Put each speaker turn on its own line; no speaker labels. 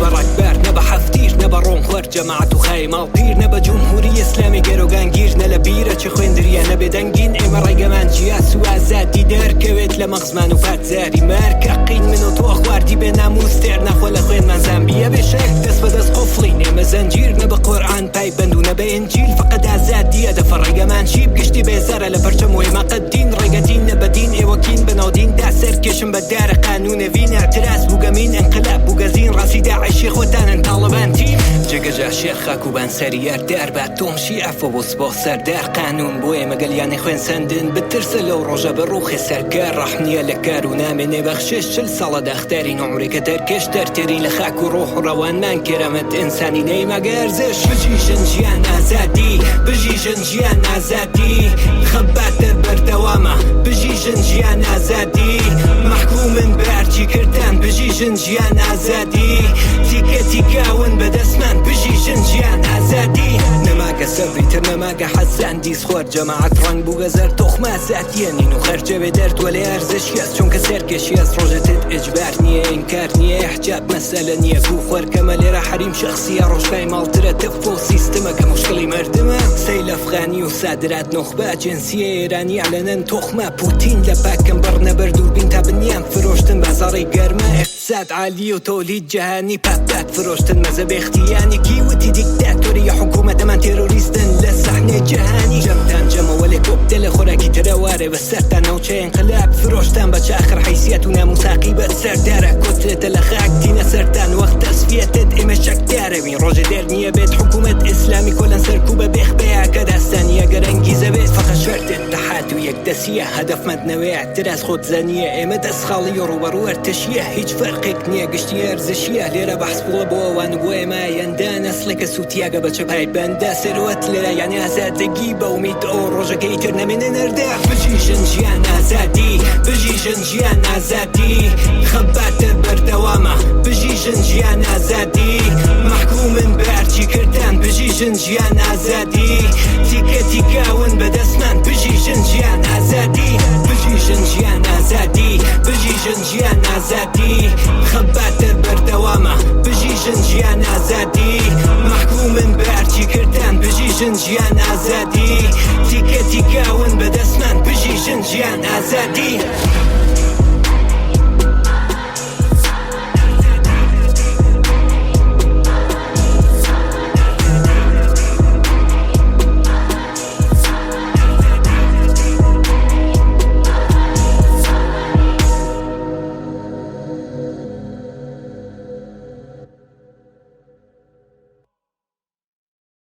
بە ڕەگبار، نە بە حەفتیر، نە بە ڕۆن خوەر جەماعەت و خای ماڵ پیر، نە بە جمهوری ئیسلامی گەرۆگانگیر، نە لە بیرە چ خوێندریە نە بێدەنگین. ئێمە ڕێگەمان جیاس و ئازادی دەرکەوێت لە مەغزمان و پاتزاری مەرگ. ئەقین من و تۆ خواردی بێ ناموس تێر ناخۆ لە خوێنمان زامبیە بێ شک. دەست بە دەست قفڵین ئێمە زەنجیر، نە بە قورئان پایبەند و نە بە ئینجیل. فەقەت ئازادیە دەفە ڕێگەمان چی گشتی بێزارە لە پەرچەم و ئێمە قەت دین ڕێگە دین نە بە دین ئێوە کین بە ناو دین دا سەرکێشم بە دارە قانون ئەڤین اعتراض بووگەمین انقلاب بووگەزین ڕاستی داعشی خۆتانن تاڵبان تیم جگە جاشێ خاک و بان سەری یار دار با تۆم شی عەفوە بۆ سپا سەردار قانون بۆ ئێمە گەلیانی خوێن سەندن بترسە لەو ڕۆژە بە ڕوخێ سەرکار ڕەحم نییە لە کار و نامێنێ بەخشش 40 ساڵە داخدارین عومرێکە دەرکێش دەرتێرین لە خاک و ڕۆح و ڕەوانمان کەرامەت ئینسانی نەیماگە ئەرزش. بژی ژن ژیان ئازادی بژی ژن ژیان ئازادی خەبات دەر بەردەوامە بژی ژن ژیان ئازادی مەحکومن بە هەرچی کردان بژی ژن ژیان ئازادی تیکە تیکاون بەدەستمان بژی ژن ژیان ئازادی نەماگە سەبری تر نەماگە حەزان دیس خوارد جەماعەت ڕەنگ بووگە زەرد تۆخمە ئازادیە نین و خەرجەوێ دەرد وەلێ ئەرزشیەس چونکە سەرکێشیەس ڕۆژەتت ئیجبار نییە ئینکار نییە حجاب مەسەلە نییە گوو خوەر کەمە لێرە حەریم شەخسیە ڕۆژپای ماڵترە تف و سیستمە کە مشکلی مردمە سەیل ئەفغانی و سادرات نوخبە جنسیە ئێرانی علنەن تۆخمە پوتین لە پاکەم بڕ نەبەر دووربین تا بنیان فرۆشتن بازاڕی گەرمە اقتصاد عالی و تولید جهانی پەپەت فرۆشتن مەزەب اختیانی کی وتی دیکتاتۆریە حکومەتەمان تێرۆریستن لە سەحنێ جهانی جەمتان جەمە وەلێ کۆکتێلە خۆراکی ترەوارێ بە سەرتان ناوچەی انقلاب فرۆشتان بە چاخر حیسیەت و ناموس عاقیبەت سەردارە کۆتلێتە لە خاک دینە سەرتان وەخت تەسفیەتت ئێمە چەکدارەوین ڕۆژێ دەر نییە بێت حکوومەت ئیسلامی کۆلەن سەرکوبە بێخ پێیاکە داستانیە گەر ئەنگیزە بێت فەقە شەرت اتحاد و یەک دەسیە هەدەفمەند نەوێ اعتراض خۆدزەنیە ئێمە دەست خاڵی و ڕووبەڕوو ئەرتەشیە هیچ فەرقێک نییە گشتی ئەرزشیە لێرە بەحس بووە بۆ ئەوان و بۆ ئێمە ئایەندە نەسڵێکە سووتیاگە بە چەپای بەندە سەروەت لێرە یانی ئازادگی بە ئومید ئەو ڕۆژەکە ئیتر نەمێنێ نەردە. بژی ژن ژیان ئازادی بژی ژن ژیان ئازادی خەبات دەر بەردەوامە بژی ژن ژیان ئازادی مەحکومن بە هەرچی کردان بژی ژن ژیان ئازادی تیکە تیکاون بەدەستمان بژی ژن ژیان ئازادی بژی ژن ژیان ئازادی بژی ژن ژیان ئازادی خەبات دەر بەردەوامە بژی ژن ژیان ئازادی مەحکومن بە هەرچی کردان بژی ژن ژیان ئازادی تیکە تیکاون بەدەستمان بژی ژن ژیان ئازادی.